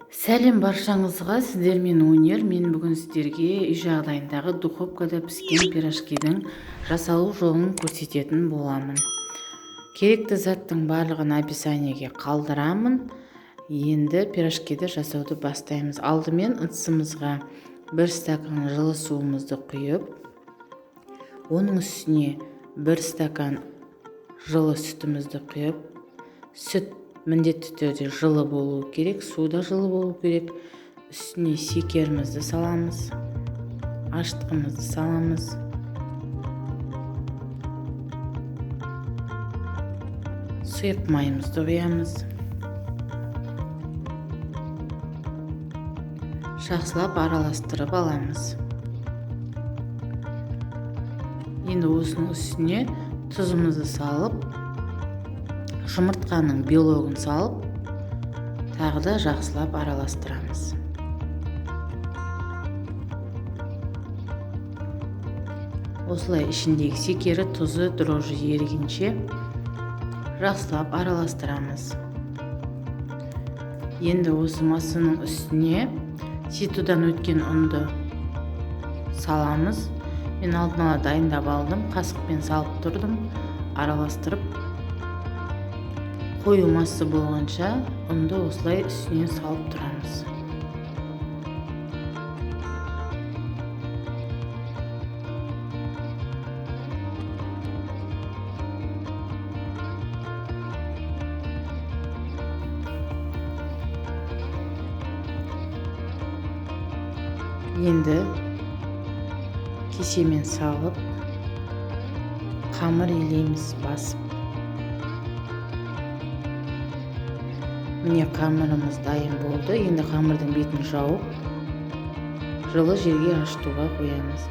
Сәлем баршаңызға, сіздермен Өнер. Мен бүгін сіздерге үй жағдайындағы духовкада піскен пирожкидің жасалу жолын көрсететін боламын. Керекті заттың барлығын описаниеге қалдырамын. Енді пирожкиді жасауды бастаймыз. Алдымен ыдысымызға 1 стакан жылы суымызды құйып, оның үстіне 1 стакан жылы сүтімізді құйып, сүт міндетті түрде жылы болу керек, су да жылы болу керек. Үстіне шекерімізді саламыз, ашытқымызды саламыз. Сұйық майымызды құямыз. Жақсылап араластырып аламыз. Енді осының үстіне тұзымызды салып, жұмыртқаның белогын салып, тағы да жақсылап араластырамыз. Осылай ішіндегі шекері, тұзы, дрожжи ерігенше жақсылап араластырамыз. Енді осы массаның үстіне ситудан өткен ұнды саламыз. Мен алдын ала дайындап алдым, қасықпен салып тұрдым, араластырып. Қою масса болғанша ұнды осылай үстіне салып тұрамыз. Енді кесемен салып қамыр илейміз басып. Міне қамырымыз дайын болды. Енді қамырдың бетін жауып, жылы жерге ашытуға қоямыз.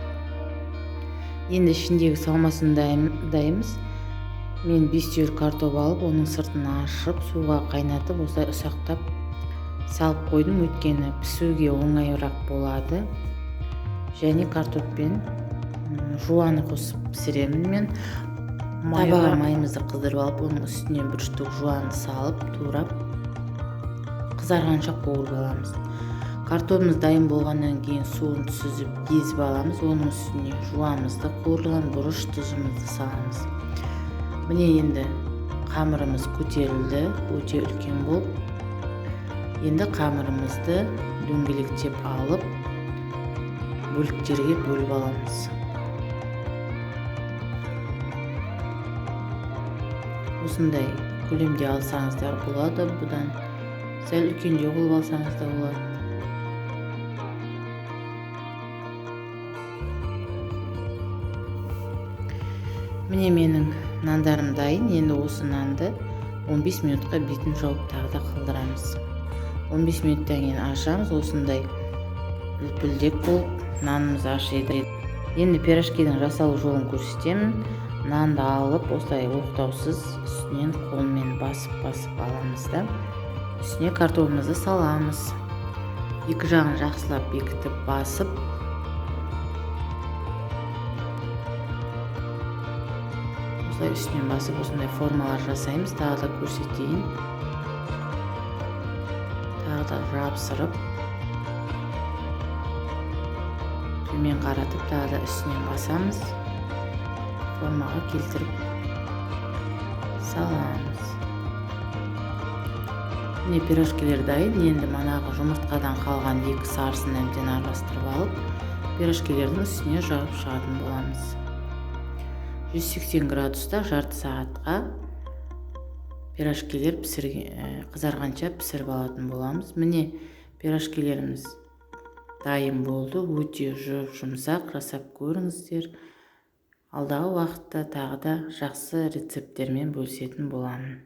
Енді ішіндегі салмасын дайынбыз. Мен 5 түйір картоп алып, оның сыртын ашып, суға қайнатып, осылай ұсақтап салып қойдым. Өйткені пісуге оңайырақ болады. Және картоппен жуаны қосып пісіремін мен. Табаға майымызды қыздырып алып, оның үстіне бір штук жуаны салып, турап, қызарғанша қуырып аламыз. Картопымыз дайын болғаннан кейін суын сүзіп, езіп аламыз. Оның үстіне жуамызды, қуырылған бұрыш, тұзымызды саламыз. Міне енді қамырымыз көтерілді, өте үлкен болып. Енді қамырымызды дөңгелектеп алып, бөліктерге бөліп аламыз. Осындай көлемде алсаңыздар болады, бұдан сәл үлкендеу қылып алсаңыз да болады. Міне менің нандарым дайын. Енді осы нанды 15 минутқа бетін жауып тағы да қалдырамыз. 15 минуттан кейін ашамыз. Осындай үлпілдек болып нанымыз ашиды. Енді пирожкидің жасалу жолын көрсетемін. Нанды алып, осылай оқтаусыз үстінен қолмен басып-басып аламыз да, үстіне картопымызды саламыз. Екі жағын жақсылап бекітіп басып, осылай үстінен басып, осындай формалар жасаймыз. Тағы да көрсетейін. Тағы да жапсырып, төмен қаратып, тағы да үстінен басамыз. Формаға келтіріп саламыз. Міне пирожкилер дайын. Енді манағы жұмыртқадан қалған 2 сарысын әбден араластырып алып, пирожкилердің үстіне жағып шығатын боламыз. 180 градуста жарты сағатқа пирожкилер қызарғанша пісіріп алатын боламыз. Міне пирожкилеріміз дайын болды. Өте жұп-жұмсақ, жасап көріңіздер. Алдағы уақытта тағы да жақсы рецепттермен бөлісетін боламын.